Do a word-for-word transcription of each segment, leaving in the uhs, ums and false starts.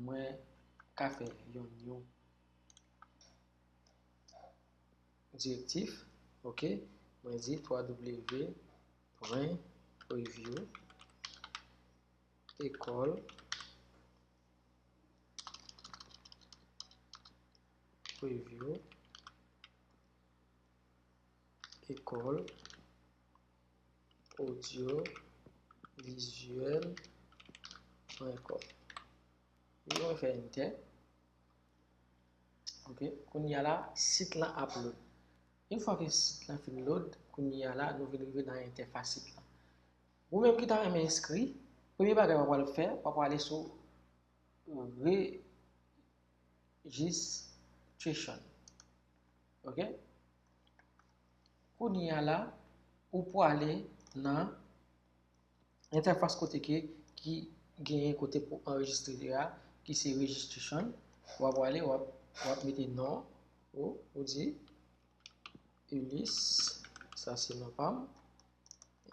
Mwen ka fè yon new direktif, ok. Mwen di twa w pwen review école review école audio visuel pwen com. Epi mwen fè enter. Ok, kounye a la, sit lan ap load. Yon fwa ke sit lan fin load, kounye a la, nou vin rive nan entèfas sit lan. Ou menm ki ta renmen enskri, premye bagay w ap pral fè, w ap pral ale sou registration. Ok? Kounye a la, ou pral ale nan entèfas kote ke, ki genyen kote pou anrejistre a, ki se registration. W ap pral ale, w ap, w ap mete non ou, ou di Ulysse, sa se non pa m.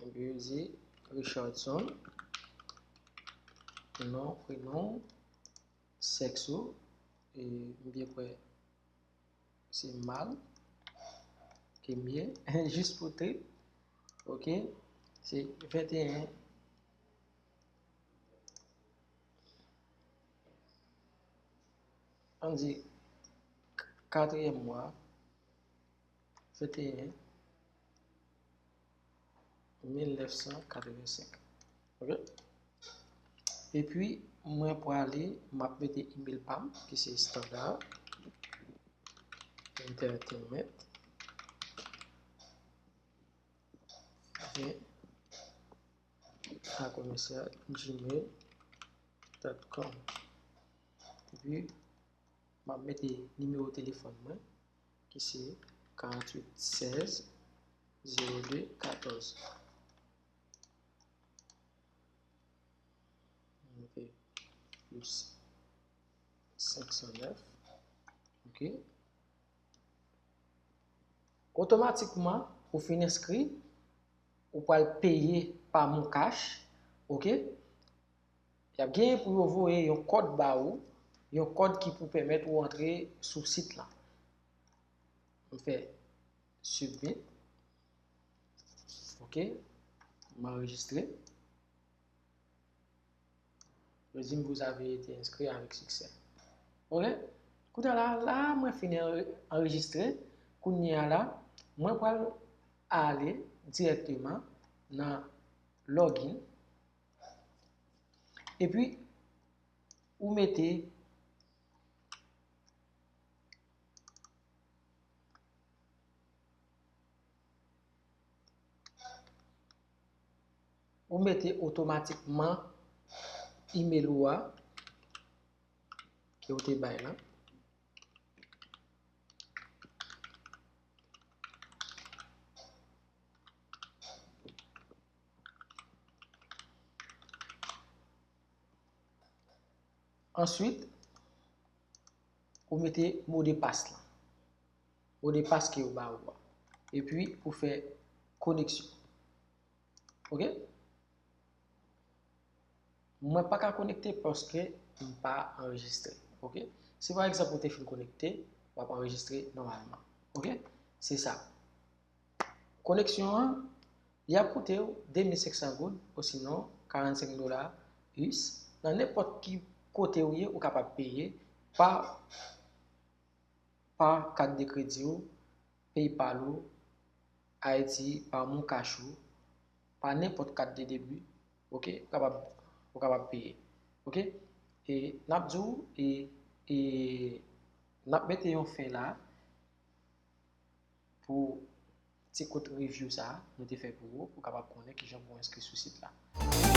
Epi ou di Richardson, non, prenon, sèks ou, e m byen kwè se mal, ke m ye, jis pou trip, ok, se venteyen, ann di, katriyèm mwa, venteyen, mil nèf san katrevensenk. Ok? Epi, mwen pral ale, m ap mete email pa m, ki se standard entertainment a commercial gmail dot com. Epi, m ap mete nimewo telefòn mwen, ki se karanntuit sèz zewo de katòz. Ok. Plis senk san nèf. Ok. Otomatikman, ou fin enskri, ou pral peye pa MonCash. Ok. Y ap genyen pou yo voye yon kòd ba ou, yon kòd ki pou pèmèt ou antre sou sit lan. M fè submit. Ok. M anrejistre. Yo di m vous avez été inscrit avec succès. Ok. Kounye a la, la mwen fin anre-, anrejistre. Kounye a la, mwen pral ale dirèkteman nan login. Epi, ou mete, ou mete otomatikman email ou a, ke ou te bay la. Answit, ou mete modepas lan. Modepas ke yo ba ou a. Epi, ou fè koneksyon. Ok? Mwen pa ka konekte paske m pa anrejistre. Ok? Si pa egzanp ou te fin konekte, w ap anrejistre nòmalman. Ok? Se sa. Koneksyon an, li ap koute w de mil senk san goud, osinon karannsenk dola U S. Nan nenpòt ki kote ou ye, ou kapab peye pa, pa kat de kredi ou, PayPal ou, Ayiti, pa MonCash ou, pa nenpòt kat de debi, ok, ou kapab, ou kapab peye. Ok? E n ap di w, e, e n ap mete yon fen la pou ti kout review sa a nou te fè pou ou, pou w kapab konnen kijan pou w enskri sou sit la.